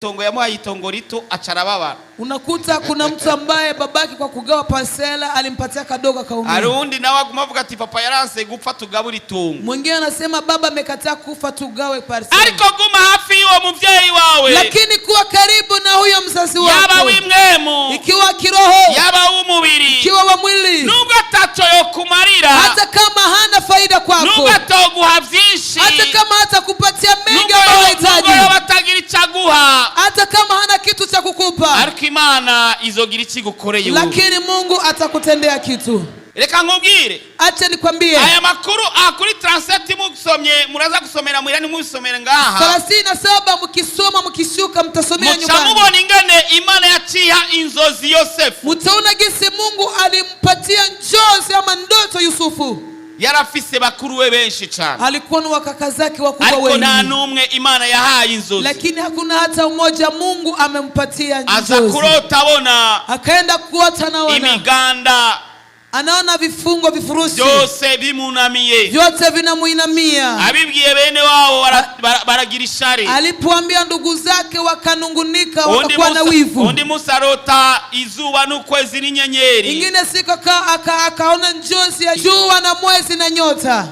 Itongo yamuhaye itongo rito aca arababara. Unakuta kuna mtu ambaye babake kwa kugawa parcela alimpatia kadogo Hari akaumia. Uwundi nawe aguma avuga ati papa yaranse gupfa tugabura itongo. Mwingine anasema baba amekataa kufa tugawe parcela. Ariko guma hafi y'uwo muvyeyi wawe, Lakini kuwa karibu na huyo mzazi yaba wako, w'impwemu, ikiwa kiroho, yaba w'umubiri, ikiwa wa mwili, nubwo ataco yokumarira, hata kama hana faida kwako, nubwo atoguha vyinshi, hata kama hatakupatia mengi nubwo ambayo nubwo unahitaji, yoba atagira ico aguha, hata kama hana kitu cha kukupa, ariko Imana izogira ico igukoreye wowe. Lakini Mungu atakutendea kitu. Reka nkubwire. Acha nikwambie. Aya makuru aha kuri 37 musomye muraza gusomera muhira ntimubisomere ngaha. 37 mkisoma mkishuka mtasomea Muca nyumbani. mubona ingene Imana yaciha inzozi Yosefu. Mtaona gisi Mungu alimpatia njozi ama ndoto Yusufu. Yarafise bakuru be benshi cane, Alikuwa na wakaka zake wakubwa ariko nta wengi, n'umwe Imana yahaye inzozi. Lakini hakuna hata mmoja Mungu amempatia Aza njozi. kurota abona Akaenda kuota, naona imiganda anaona vifungo vifurushi byose bimunamiye. Vyote vinamuinamia. Abibwiye bene wabo baragira ishari. Alipoambia ndugu zake wakanungunika, Undi wakakuwa na wivu. Undi musi arota izuba n'ukwezi n'inyenyeri Ingine siku akaona njozi ya jua na mwezi na nyota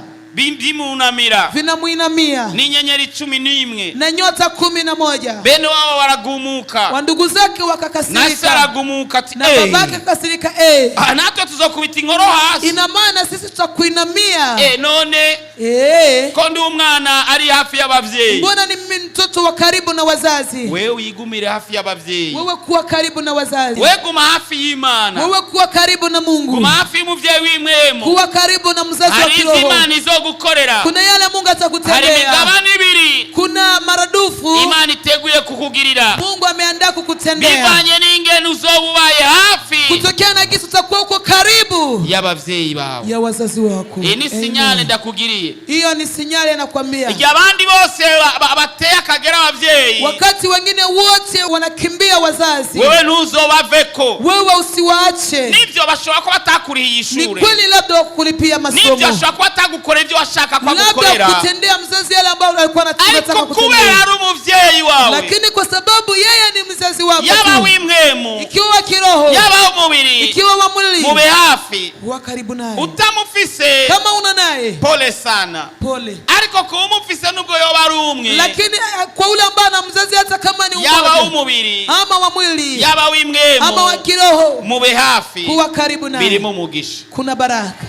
bimunamira vinamuinamia n'inyenyeri 11. Na nyota 11. Bene wabo baragumuka, Wandugu zake na se wakakasirika aragumuka ati na "Eh, babake akakasirika, eh, ah, natwe tuzokubita inkoro hasi. Ina maana sisi tutakuinamia. Eh, none Eh, ko ndi umwana ari hafi y'abavyeyi. Mbona ni mimi mtoto wa karibu na wazazi? Wewe wigumire hafi y'abavyeyi. Wewe kuwa karibu na wazazi. We guma hafi y'Imana. Wewe kuwa karibu na Mungu. Guma hafi y'umuvyeyi w'impwemu. Kuwa karibu na mzazi wa Hari ivyo kiroho. Imana izogukorera. Kuna yale Mungu Hari atakutendea. imigabane ibiri Kuna maradufu Imana iteguye kukugirira Mungu ameandaa kukutendea bivanye n'ingene uzoba ubaye hafi kutokea na gisi utakuwa uko karibu y'abavyeyi bawe. Ya wazazi wako. Iyi ni signal Amen. ndakugiriye. Hiyo ni signal anakwambia. Igihe abandi bose bateye akagera abavyeyi, Wakati wengine wote wanakimbia wazazi, wewe ntuzobaveko. Wewe usiwaache. Nivyo bashobora kuba batakurihiye Ni ishure, kweli labda wakukulipia nivyo masomo, ashobora kuba atagukorera ibyo washaka ko labda agukorera, kutendea mzazi yale ambayo alikuwa anataka ariko kutendea, kubera ari umuvyeyi wawe, lakini kwa sababu yeye ni mzazi wako yaba tu, w'impwemu, ikiwa wa kiroho, yaba w'umubiri, ikiwa wa mwili, mube hafi. kuwa karibu naye. Utamufise, Kama una naye, pole sana. Pole. Ariko kuba umufise nubwo yoba ari umwe, Lakini kwa ule ambaye ana mzazi hata kama ni yaba mmoja, w'umubiri, ama wa mwili, yaba w'impwemu, ama wa kiroho, mube hafi. Kuwa karibu naye, Birimo umugisha. Kuna baraka.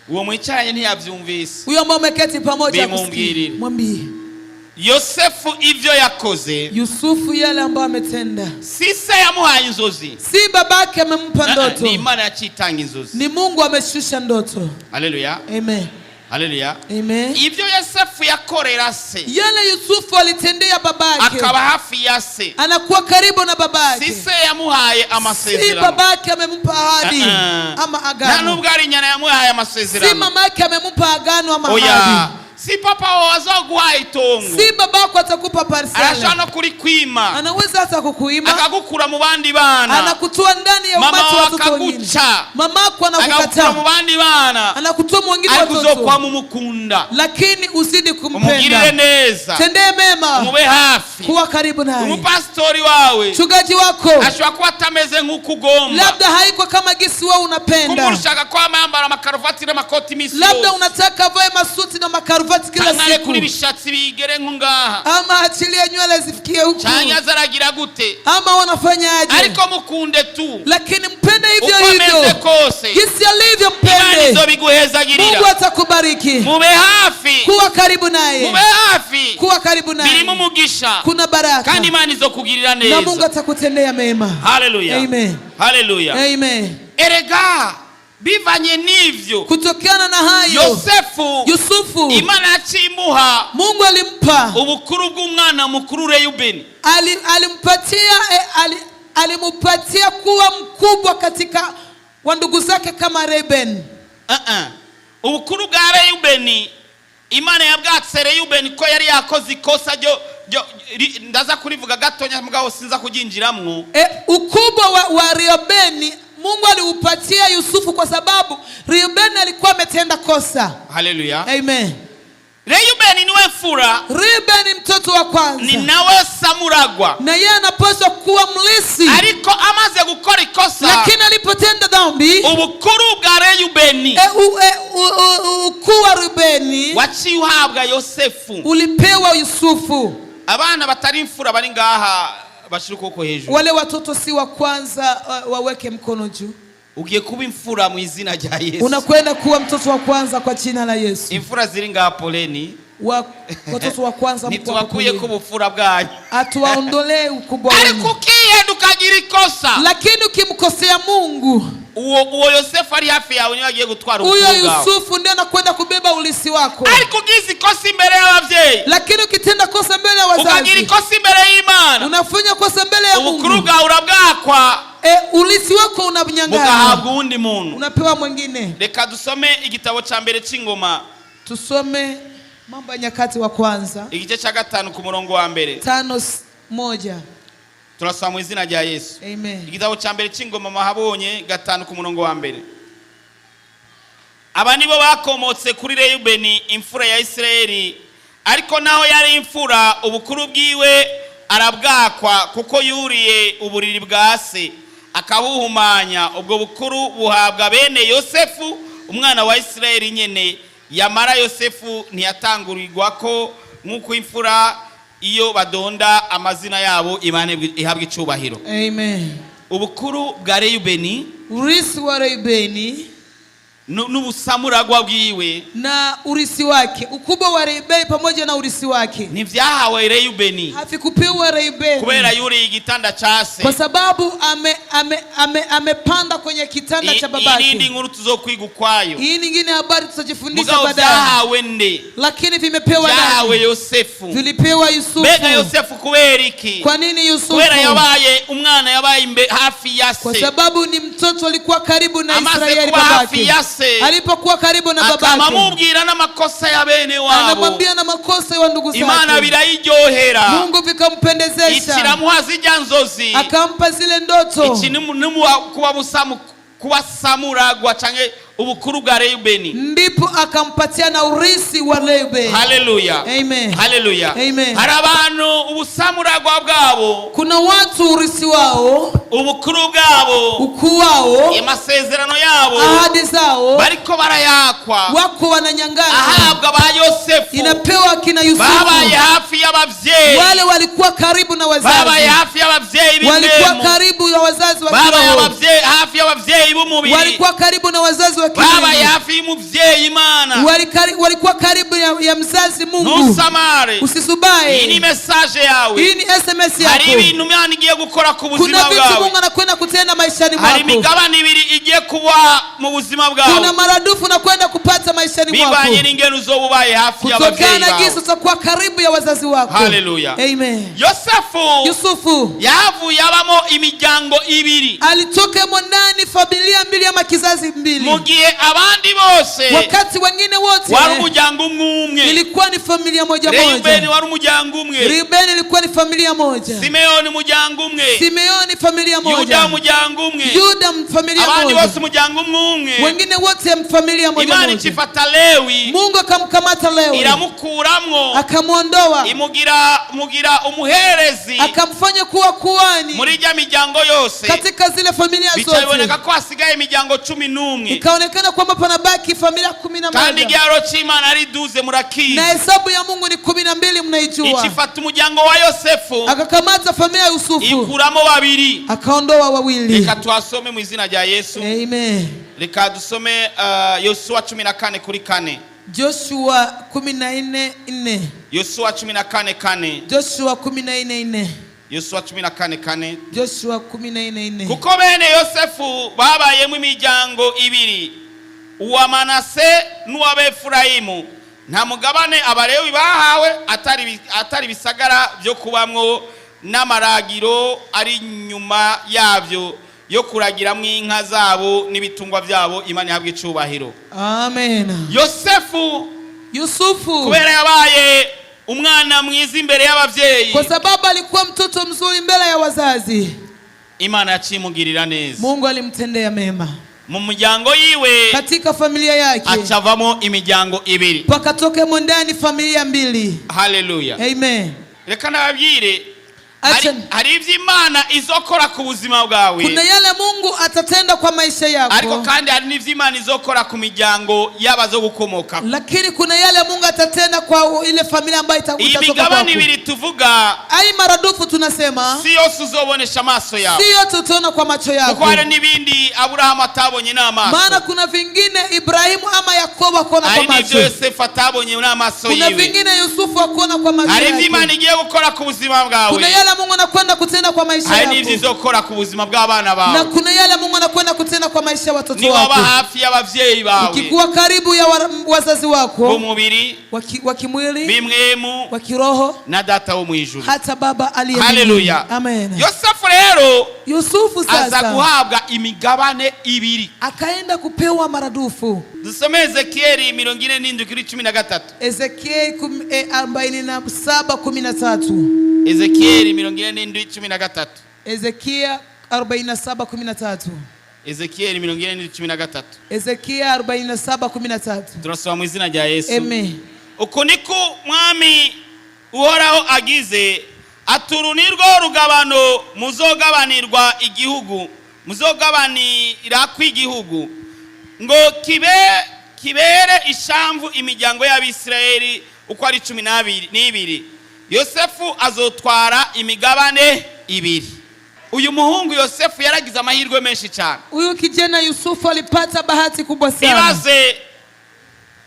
Uwo mwicaranye ntiyavyumvise. Huyo ambao umeketi pamoja Bimumbwirire. akusikii, mwambie. Yosefu ivyo yakoze, Yusufu yale ambayo ametenda, si se yamuhaye inzozi, si babake amempa Ah, ah, ndoto, ni Imana yacitanga inzozi. Ni Mungu ameshusha ndoto. Haleluya. Amen. Haleluya. Amen. Ivyo Yosefu yakorera se, Yale Yusufu alitendea babake, akaba hafi ya se, anakuwa karibu na babake, si se yamuhaye si amasezerano. babake amempa ahadi Ah, ah. ama Nta agano, nubwo ari nyina yamuhaye si amasezerano. mama yake amempa agano ama Oya. ahadi, Si papa wawe azoguhaye itongo, si babako atakupa arashobora parcela, no kurikwima, anaweza hata kukuima, akagukura mu bandi bana, anakutoa ndani ya mama umati wa wawe watoto wengine, akaguca, mamako akagukura mu anakukataa, bandi bana, anakutoa mu wengine ariko watoto, uzokwama umukunda, lakini uzidi umugirire kumpenda, neza, tendee mema, umube hafi. Kuwa karibu naye. Umupasitori wawe Mchungaji wako ashobora kuba atameze nk'uko ugomba. Labda haiko kama gisi wewe unapenda, Kumbura ushaka ko ama yambara amakaruvati n'amakoti iminsi labda yose, unataka avae masuti na makaruvati kila canke arekure siku, ibishatsi bigere nko ngaha, ama achilie nywele zifikie huku, canke aze aragira gute, ama wanafanyaje, ariko mukunde tu lakini mpende hivyo uko ameze hivyo kose. jinsi alivyo, Imana mpende. izobiguhezagirira. Mungu atakubariki. Mube hafi. Kuwa karibu naye, Mube hafi. Kuwa karibu naye, Birimo umugisha, kuna baraka, kandi Imana izokugirira na Mungu neza. atakutendea mema. Haleluya. Amen. Haleluya. Amen. Erega bivanye n'ivyo, Kutokana na hayo, Yosefu Yusufu, Imana yacimuha Mungu alimpa ubukuru bw'umwana mukuru Reyubeni. Alimpatia alimupatia kuwa mkubwa katika wa ndugu zake kama Reuben. Uh-uh. Ubukuru bwa Reyubeni Imana yabwatse Reyubeni ko yari yakoze ikosa ryo ndaza kurivuga gatonya mugabo sinza kuryinjiramwo. E, ukubwa wa Reubeni Mungu aliupatia Yusufu kwa sababu Reubeni alikuwa ametenda kosa. Haleluya. Amen. Reyubeni niwe mfura, Reuben mtoto wa ni kwanza, nawe samuragwa. Na yeye anapaswa kuwa mlisi, Ariko amaze gukora ikosa, lakini alipotenda dhambi, ubukuru bwa Reyubeni ukuu wa Rubeni waciye uhabwa Yosefu. Ulipewa Yusufu. Abana batari imfura bari ngaha bashira ukuboko hejuru. Wale watoto si wa kwanza waweke mkono juu. Ugiye kuba imfura mu izina rya Yesu. Unakwenda kuwa mtoto wa kwanza kwa jina la Yesu. Imfura ziri ngaha, poleni. Watoto wa kwanza mko hapo Ntitubakuye ko poleni. ubufura bwanyu. Hatuwaondolee ukubwa Ariko wenu, ukihenda ukagira ikosa, lakini ukimkosea Mungu, uwo Yosefu ari hafi yawe niwe agiye gutwara huyo ubukuru bwawe. Yusufu ndiye anakwenda kubeba ulisi wako. Ariko ugize ikosa imbere y'ababyeyi, Lakini ukitenda kosa mbele ya ukagira wazazi, ikosa imbere y'Imana, unafanya kosa mbele ya ubukuru Mungu, bwawe urabwakwa, ulisi wako unanyang'anywa, bugahabwa uwundi muntu. Unapewa mwingine. Reka dusome igitabo cya mbere cy'Ingoma, Tusome Mambo ya Nyakati wa Kwanza igice cya 5 ku murongo wa 1. 5:1. Turasoma mu izina rya Yesu. Amen. Igitabo cya mbere cy'Ingoma mahabonye 5 ku murongo wa 1. Aba nibo bakomotse kuri Reyubeni, imfura ya Isirayeli. Ariko naho yari imfura, ubukuru bwiwe arabwakwa, kuko yuriye uburiri bwa se akabuhumanya. Ubwo bukuru buhabwa bene Yosefu, umwana wa Isirayeli nyene. Yamara Yosefu ntiyatangurirwa ko nk'uko imfura iyo badonda amazina yabo. Imana ihabwa icubahiro. Amen. Ubukuru bwa Reyubeni Urisi wa Reubeni n'ubusamuragwa bwiwe na urisi wake, ukubwa wa Reubeni pamoja na urisi wake ntibyahawe Reyubeni havikupewa Reubeni kubera yuriye igitanda ca se. kwa sababu amepanda kwenye kitanda cha Iyi n'indi babake. nkuru tuzokwiga ukwayo. Hii nyingine habari tutajifundisha Mugabo baadaye, vyahawe nde? Lakini vimepewa Vyahawe nani? Yosefu. Vilipewa Yusufu. Mbega Yosefu kubera iki? Kwa nini Yusufu? Kubera yabaye umwana, yabaye hafi ya Kwa se. sababu ni mtoto alikuwa karibu na Amaze Israeli kuba hafi babake. ya se, Alipokuwa karibu na akama babake, amubwira n'amakosa ya bene wabo, anamwambia na makosa ya ndugu Imana zake. birayiryohera, Mungu vikampendezesha, ikiramuha zijya nzozi, akampa zile ndoto. Iki kuba busamu kuba samuragwa canke ubukuru bwa Reyubeni. Ndipo akampatia na urisi wa Reubeni. Haleluya. Amen. Haleluya. Amen. Hari abantu ubusamuragwa bwabo, Kuna watu urisi wao, ubukuru bwabo, ukuu wao, amasezerano yabo ahadi zao bariko barayakwa, wako wananyang'anywa, ahabwa ba Yosefu inapewa akina Yusufu. babaye hafi y'abavyeyi, Wale walikuwa karibu na babaye wazazi, hafi y'abavyeyi walikuwa b'imbemu, karibu ya wazazi wa babaye kiroho, hafi y'abavyeyi b'umubiri, walikuwa karibu na wazazi wa babaye kimwili, hafi y'umuvyeyi Imana. Walikuwa karibu ya mzazi Mungu. Ntusamare. Iyi ni Usisubae. message yawe. Hii ni SMS Hari yako. ibintu Imana igiye gukora ku buzima Kuna vitu bwawe. Mungu anakwenda kutenda maishani Hari mwako. imigabane ibiri igiye kuba mu buzima bwawe Kuna maradufu unakwenda kupata maishani mwako bivanye n'ingene uzoba ubaye hafi y'abavyeyi kutokana na bawe. jinsi utakuwa karibu ya wazazi wako. Haleluya. Amen. Yosefu Yusufu yahavuye abamo imiryango ibiri, alitokemo ndani familia mbili ama kizazi mbili, mu gihe abandi bose wakati wengine wote wari umuryango umwe umwe. ilikuwa ni familia moja Reubeni moja. wari umuryango umwe, Reubeni ilikuwa ni familia moja, Simeoni umuryango umwe, Simeoni familia Yuda moja, umuryango umwe, Yuda familia abandi moja, bose umuryango umwe umwe. Wengine wote familia moja Imana moja. ikifata Lewi, Mungu akamkamata Lewi, iramukuramwo, akamwondoa, imugira mugira umuherezi akamfanya kuwa kuhani muri ijya miryango yose. Katika zile familia Bica zote. biboneka ko hasigaye imiryango 11. Ikaonekana kwamba panabaki familia kumi na Kandi moja igiharo cy'Imana ari 12, murakizi. Na hesabu ya Mungu ni 12, mnaijua. Ikifata umuryango wa Yosefu, Akakamata familia ya Yusufu, ikuramo babiri. Akaondoa wawili. Reka tuhasome mu izina rya Yesu. Amen. Reka dusome Yosuwa 14 kuri 4. Joshua 14:4. Yosuwa 14:4. Joshua 14:4. Yosuwa 14:4. Joshua 14:4. Kuko bene Yosefu babayemo imiryango ibiri, uwa Manase n'uw'Abefurayimu. Nta mugabane Abalewi bahawe atari ibisagara byo kubamwo n'amaragiro ari inyuma yabyo yo kuragiramwo inka zabo n'ibitungwa byabo. Imana ihabwa icubahiro. Amen. Yosefu, Yusufu, kubera yabaye umwana mwiza imbere y'abavyeyi, kwa sababu alikuwa mtoto mzuri mbele ya wazazi, Imana yacimugirira neza. Mungu alimtendea mema. Mu muryango yiwe Katika familia yake acavamo imiryango ibiri. Pakatokemo ndani familia mbili. Haleluya. Amen. Reka nababwire, hari Acha, hari ibyo Imana izokora ku buzima bwawe, kuna yale Mungu atatenda kwa maisha ariko yako, kandi hari n'ibyo Imana izokora ku miryango y'abazogukomoka. Lakini kuna yale Mungu atatenda kwa ile familia ambayo Iyi itatoka migabane kwako. ibiri tuvuga, Ai maradufu tunasema, si yose uzobonesha amaso yawe, si yote utaona kwa macho kuko yako, hari n'ibindi Aburahamu atabonye maana n'amaso, kuna vingine Ibrahimu ama Yakobo akuona hari kwa n'ibyo macho, Yosefu atabonye n'amaso kuna yiwe, vingine Yusufu akuona kwa macho hari ibyo yake, Imana igiye gukora ku buzima bwawe, kuna yale Mungu anakwenda kutenda kwa maisha hari n'ibyo yako, izokora ku buzima bw'abana na bawe. kuna yale Mungu anakwenda kutenda kwa maisha ya watoto Niwaba wako. hafi y'abavyeyi bawe Ukikuwa karibu ya wazazi wako b'umubiri, wa kimwili, b'imwemu, wa kiroho, na Data wo mu ijuru. hata Baba aliye Haleluya. mbinguni. Amen. Yosefu rero Yusufu aza sasa guhabwa imigabane ibiri. Akaenda kupewa maradufu. Dusome Ezekiyeli 47 kuri 13. Ezekieli 47:13. Ezekiyeli 47:13. Ezekia 47:13. Ezekiyeli 47:13. Ezekia 47:13. Turasoma mu izina rya Yesu. Amen. Uku niko Mwami Uhoraho agize ati: "Uru ni rwo rugabano muzogabanirwa igihugu, muzogabanira kw'igihugu, ngo kibe kibere ishamvu imiryango y'Abisirayeli uko ari 12. Yosefu azotwara imigabane ibiri." Uyu muhungu Yosefu yaragize amahirwe menshi cyane. Huyu kijana Yusufu alipata bahati kubwa sana. Ibaze,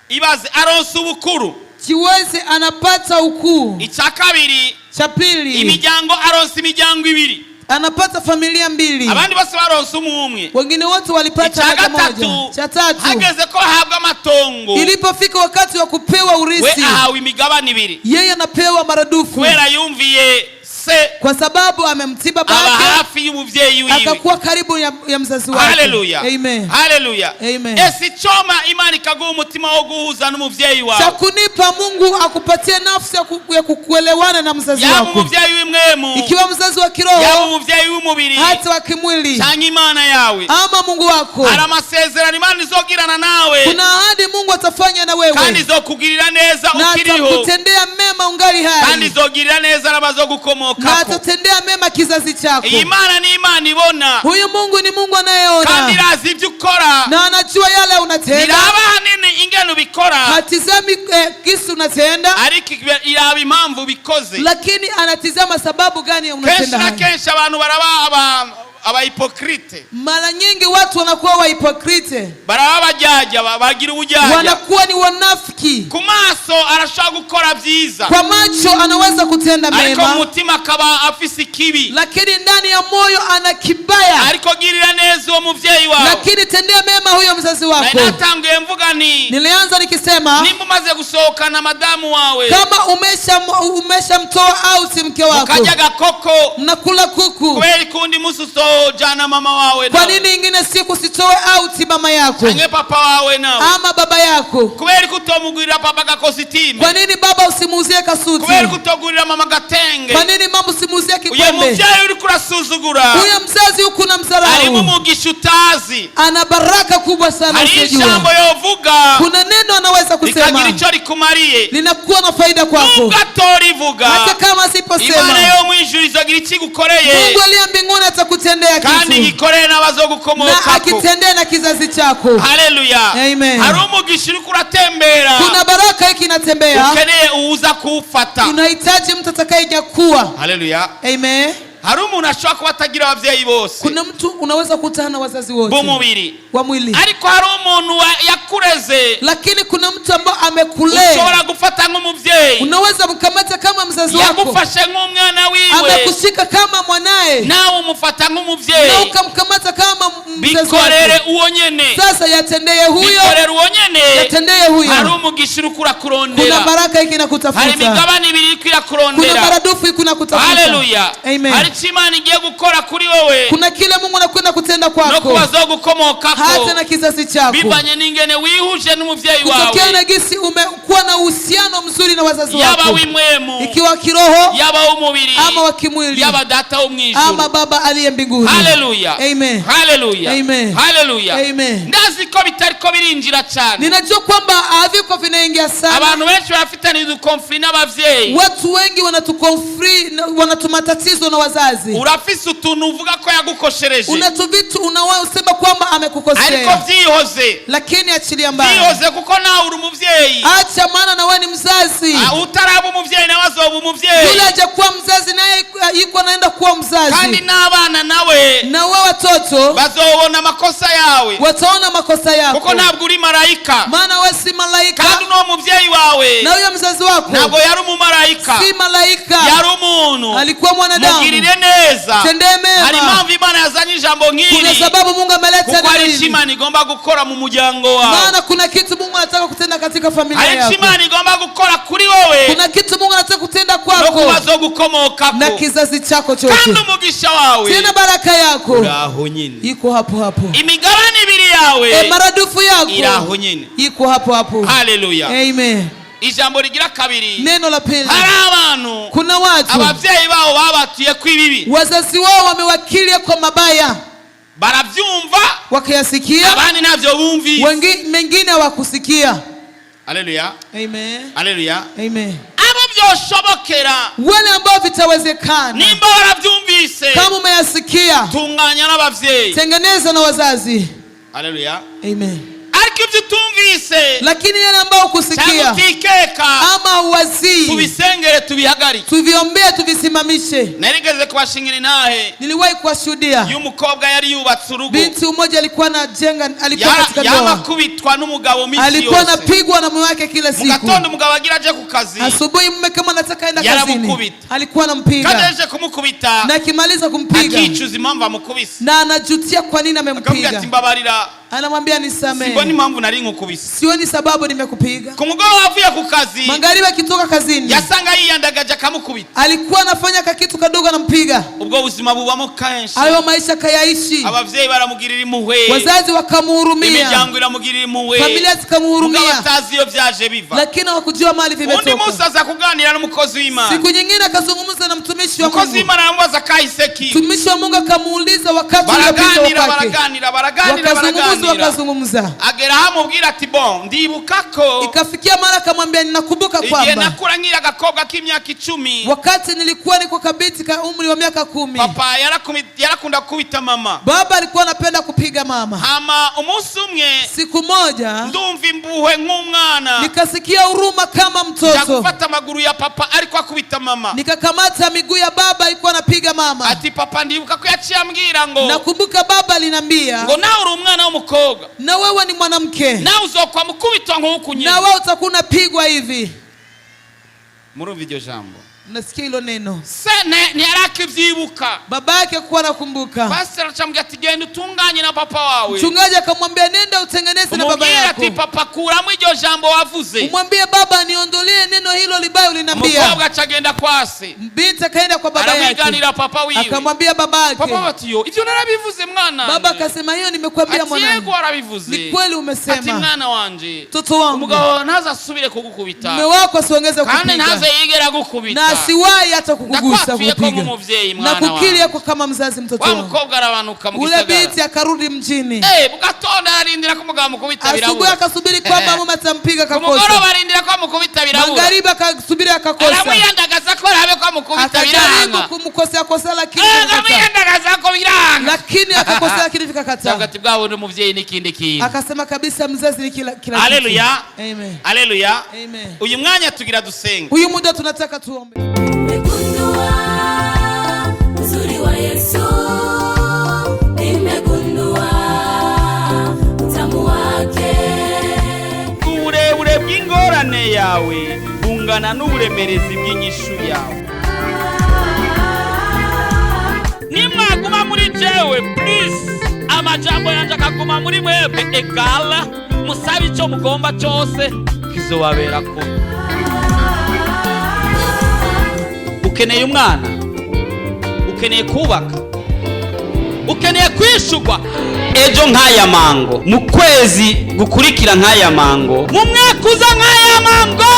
ibaze, aronse ubukuru. Chiweze anapata ukuu. Icya kabiri, Cha pili, imiryango, aronse imiryango ibiri. Anapata familia mbili. Abandi bose baronse umwe umwe. Wengine wote walipata Icya moja gatatu, moja. Cha tatu, hageze ko ahabwa amatongo, ilipofika wakati wa kupewa we urithi, ahawe imigabane ibiri, yeye anapewa maradufu, kubera yumviye se, kwa sababu amemtii aba babake, hafi y'umuvyeyi wiwe. Akakuwa karibu ya mzazi wake. Haleluya. Amen. Haleluya. Amen. Ese icoma Imana ikaguha umutima wo guhuza n'umuvyeyi Cha wawe, kunipa Mungu akupatie nafsi ya kukuelewana na mzazi yaba wako, umuvyeyi w'imwemu, ikiwa mzazi wa yaba kiroho, umuvyeyi w'umubiri, hata wa kimwili, cyangwa Imana yawe, ama Mungu wako, hari amasezerano Imana izogirana nawe, kuna ahadi Mungu atafanya na kandi wewe, izokugirira neza na ukiriho, atakutendea mema ungali kandi hai, izogirira neza na n'abazogukomokako. atatendea mema kizazi chako. Iyi Mana ni Imana ibona, Huyu Mungu ni Mungu kandi anayeona irazi ibyo ukora. Na anajua yale unatenda. Ntiraba hanini ingene ubikora, Hatizami gisi unatenda, ariko iraba impamvu ubikoze. Lakini anatizama sababu gani Kenshi unatenda na haya. kenshi abantu baraba abahypocrite, Mara nyingi watu wanakuwa wahipokrite, baraba abajyajya, bagira ubujyajya. Wanakuwa ni wanafiki. Ku maso arashobora gukora byiza, Kwa macho anaweza kutenda ariko mu mema, mutima akaba afise ikibi. Lakini ndani ya moyo ana kibaya. Ariko girira neza uwo muvyeyi wawe. Lakini tendea mema huyo mzazi Nari wako. natanguye mvuga nti, Nilianza nikisema, nimba umaze gusohokana madamu wawe, kama umeshamtoa out mke wako, mukarya agakoko, mnakula kuku, kubera ikundi musi usojana mama wawe kwa nawe, nini ingine siku usitoe out mama yako canke papa wawe nawe? Ama baba yako? Kubera ko utomugurira papa agakositime? Kwa nini baba usimuuzie kasuti? Kubera ko utogurira mama agatenge? Kwa nini mama usimuuzie Uyo kikwembe? muvyeyi uriko urasuzugura Huyo mzazi huku na harimo mdharau umugisha utazi. ana baraka kubwa sana Hari usiyejua. ijambo yovuga Kuna neno anaweza rikagira kusema icyo rikumariye, linakuwa na faida kwako, nubwo atorivuga, hata kama Imana asiposema. yo mu ijuru izogira icyo igukoreye, Mungu aliye mbinguni atakutendea kandi kitu, igikoreye na n'abazogukomokako. akitendee na kizazi chako. Haleluya. Amen. Hari umugisha uriko uratembera, Kuna baraka hiki inatembea, ukeneye uwuza kuwufata. Unahitaji mtu atakayenyakua. Haleluya. Amen. Hari umuntu ashobora kuba atagira ababyeyi bose Kuna mtu unaweza kutana na wazazi wote b'umubiri, wa mwili, ariko hari umuntu yakureze, lakini kuna mtu ambaye amekulea, ushobora gufata nk'umubyeyi, unaweza mkamata kama mzazi wako, yagufashe nk'umwana wiwe, amekushika kama mwanaye, nawe umufata na nk'umubyeyi. ukamkamata kama mzazi Bikorere wako. uwo nyene. Sasa yatendeye huyo, Bikorere uwo nyene. Yatendeye Hari huyo. umugisha uriko Kuna urakurondera, baraka hiki hari inakutafuta, imigabane ibiri iriko kuna irakurondera. maradufu hiki inakutafuta. Haleluya. Amen. Hari icyo Imana igiye gukora kuri wowe Kuna kile Mungu anakwenda kutenda no kwako, kubazogukomokako, hata na kizazi chako, bivanye n'ingene wihuje n'umuvyeyi kutokea wawe, na gisi umekuwa na uhusiano mzuri na wazazi yaba wako, w'imwemu, ikiwa kiroho yaba w'umubiri, ama wa kimwili, yaba Data wo mw'ijuru. ama Baba aliye mbinguni. Haleluya. Amen. Haleluya. Haleluya. Amen. Haleluya. Amen. Ndazi ko bitariko birinjira cyane. Ninajua kwamba haviko vinaingia sana. Abantu benshi barafitaniye uduconflits n'abavyeyi. Watu wengi wanatuconflits, wanatumatatizo na wazazi. Urafise utuntu uvuga ko yagukoshereje, Unatuvitu unaosema kwamba ariko amekukosea, vyihoze. lakini achilia mbali. Vyihoze kuko nawe uri umuvyeyi. Acha, maana na wewe ni mzazi. Ah, utaraba umuvyeyi nawe azoba umuvyeyi. Yule hajakuwa mzazi naye yuko anaenda kuwa Kandi mzazi, n'abana nawe na wewe watoto bazobona amakosa yawe, wataona makosa kuko yako, ntabwo uri marayika. maana wewe si malaika, Kandi uno muvyeyi wawe na huyo mzazi wako ntabwo yari umumarayika, si malaika, yari umuntu. Alikuwa mwanadamu. Mugirire neza. Tendee Hari mema. impamvu Imana yazanye ijambo Kuna nk'iri, sababu Mungu ameleta kuko neno hari icyo hili, Imana igomba gukora mu muryango wawe. Maana kuna kitu Mungu anataka kutenda katika familia Hari icyo yako. Imana igomba gukora kuri wowe Kuna kitu Mungu anataka kutenda no kwako kubazo gukomokako. Na kizazi chako chote. Kandi umugisha wawe Tena baraka yako uraho nyine. iko hapo hapo. Imigabane ibiri yawe E, maradufu iraho yako nyine. iko hapo hapo. Haleluya. Amen. Ijambo rigira kabiri. Neno la pili, Hari abantu kuna watu ababyeyi babo babatuye ko ibibi, wazazi wao wamewakilia kwa mabaya, barabyumva, wakayasikia, abandi ntabyo bumvise. Mengine hawakusikia. Haleluya. Amen. Haleluya. Amen. Abo byoshobokera, Wale ambao vitawezekana, nimba warabyumvise, kama umeyasikia, tunganya n'ababyeyi. Tengeneza na wazazi. Haleluya. Amen. Ariko ibyo utumvise Lakini yale ambao cyangwa hukusikia utikeka, ama uwazii, tubisengere, tubihagarike. Tuviombee, tuvisimamishe. Narigeze kubashingira intahe Niliwahi kuwashuhudia y'umukobwa yari yubatse urugo. Binti mmoja alikuwa anajenga, alikuwa katika ndoa, Yabakubitwa n'umugabo minsi alikuwa yose. anapigwa na mume wake kila Mu siku. gatondo umugabo agira aje ku kazi, Asubuhi mume kama anataka enda kazini, yaramukubita. Alikuwa anampiga, Kadeje kumukubita, na akimaliza kumpiga akicuza impamvu amukubise, na anajutia kwa nini akamubwira amempiga, ati mbabarira, anamwambia simbona nisamehe, impamvu nari nkukubise. Sioni sababu nimekupiga. Ku mugoroba avuye ku kazi, Magharibi akitoka kazini, yasanga yiyandagaje akamukubita. Alikuwa anafanya kakitu kadogo, anampiga. Ubwo buzima bubamo kenshi. Hayo maisha kayaishi, Abavyeyi baramugirira impuhwe, wazazi wakamuhurumia, imiryango iramugirira impuhwe, familia mugabo zikamuhurumia, atazi iyo vyaje biva. Lakini hawakujua mali Undi vimetoka. munsi aza kuganira n'umukozi w'Imana. Siku nyingine akazungumza na mtumishi wa Umukozi Mungu. w'Imana aramubaza kahise kiwe. Mtumishi wa Mungu akamuuliza wakati uliopita Baraganira, kwake, baraganira, baraganira, wakazungumza, baraganira, wakazungumza. Agera aho amubwira ati bon, ndibuka ko Ikafikia mara akamwambia, ninakumbuka igihe kwamba nakura nkiri agakobwa k'imyaka 10, wakati nilikuwa niko kabiti ka umri wa miaka 10, papa yarakunda gukubita mama. Baba alikuwa anapenda kupiga mama. Hama umunsi umwe Siku moja ndumva impuhwe nk'umwana, nikasikia huruma kama njya mtoto, gufata amaguru ya papa ariko akubita mama. Nikakamata miguu ya baba alikuwa anapiga mama. Ati papa ndibuka ko yaciye ambwira ngo, Nakumbuka baba aliniambia, ngo nawe uri umwana w'umukobwa, na wewe ni mwanamke, nawe uzokwa mukubitwa nk'uku nyine. Na wewe utakuwa unapigwa hivi. Murumva iryo jambo? Nasikia hilo neno. Se ntiyarakibyibuka. Baba yake kuwa anakumbuka. Pasiteri acambwira ati genda utunganye na papa wawe, Mchungaji akamwambia, nenda utengeneze na baba umubwire yako, ati papa, kuramo iryo jambo wavuze. Umwambie baba, niondolee neno hilo libaya uliniambia. Umukobwa acagenda kwa se, Binti akaenda kwa baba yake, aramwiganira papa wiwe. Akamwambia baba Papa yake. bati yo ivyo narabivuze mwana Baba wanje. akasema, hiyo nimekuambia Ati mwanangu. yego warabivuze. Ni kweli Ati umesema. mwana wanje, Mtoto wangu, umugabo ntazasubire kugukubita, mume wako asiongeze kandi kukupiga ntaze yigera gukubita. Na asiwahi hata kukugusa Ndakwatuye ko kukupiga. nk'umuvyeyi Na mwana kukiri wanje. yako kama mzazi, mtoto Wa wangu. mukobwa arabanuka mu Ule gisagara. binti akarudi mjini. Eh, mu gatondo ararindira ko umugabo amukubita, Asubuhi birabura. akasubiri kwamba mume atampiga, Ku akakosa. mugoroba arindira ko amukubita, birabura. Magharibi akasubiri, akakosa. Aramwiyandagaza ko arabe ko amukubita, Akajaribu biranga. kumkosea kosa lakini Eh, vikakataa. aramwiyandagaza ko biranga. Lakini akakosea lakini vikakataa. Ati bwa bundi umuvyeyi n'ikindi kintu. Akasema kabisa mzazi ni kila kila kitu. Haleluya. Amen. Haleluya. Amen. Uyu mwanya tugira dusenga. Huyu muda tunataka tuombe. Nimegundua uzuri wa Yesu, nimegundua utamu wake. Uburebure bw'ingorane yawe bungana n'uburemerezi bw'inyishu yawe. Nimwaguma muri jewe plus amajambo yanje akaguma muri mwebwe, égale musabe icyo mugomba cyose kizobabera kubi. Ukeneye umwana, ukeneye kubaka, ukeneye kwishurwa ejo nk'aya mango, mu kwezi gukurikira nk'aya mango, mu mwaka uza nk'aya mango,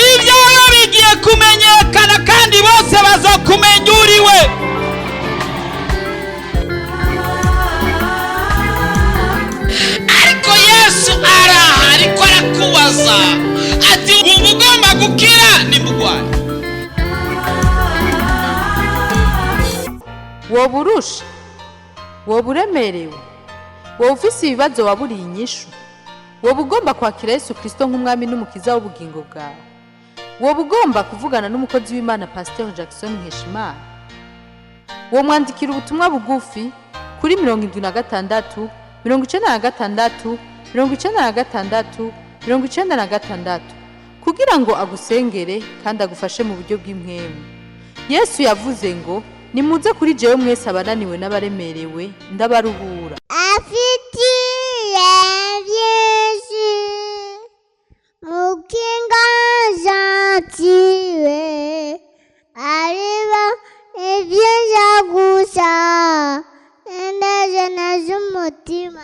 ibyawe bigiye kumenyekana kandi bose bazokumenya uriwe. Woba urusha, woba uremerewe, woba ufise ibibazo waburiye inyishu, woba ugomba kwakira Yesu Kristo nk'umwami n'umukiza w'ubugingo bwawe, woba ugomba kuvugana n'umukozi w'Imana Pasiteri Jackson Nkeshimana, womwandikira ubutumwa bugufi kuri 76 96 96 96 kugira ngo agusengere kandi agufashe mu buryo bw'impwemu. Yesu yavuze ngo: "Nimuze kuri jewe mwese abananiwe n'abaremerewe, ndabaruhura." Afitiye byinshi mukinga gentile, ariba ibyiza gusa indajana z'umutima.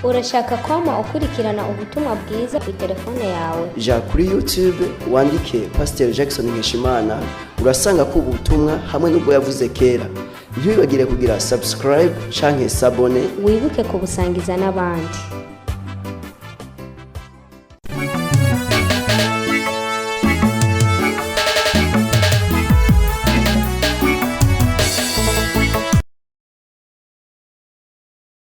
Urashaka kwama ukurikirana ubutumwa bwiza ku telefone yawe? Ja kuri YouTube wandike Pasiteri Jackson Nkeshimana, urasanga ko ubutumwa hamwe n'ubwo yavuze kera. Ntiwibagire kugira subscribe canke s'abonner. Wibuke kubusangiza n'abandi.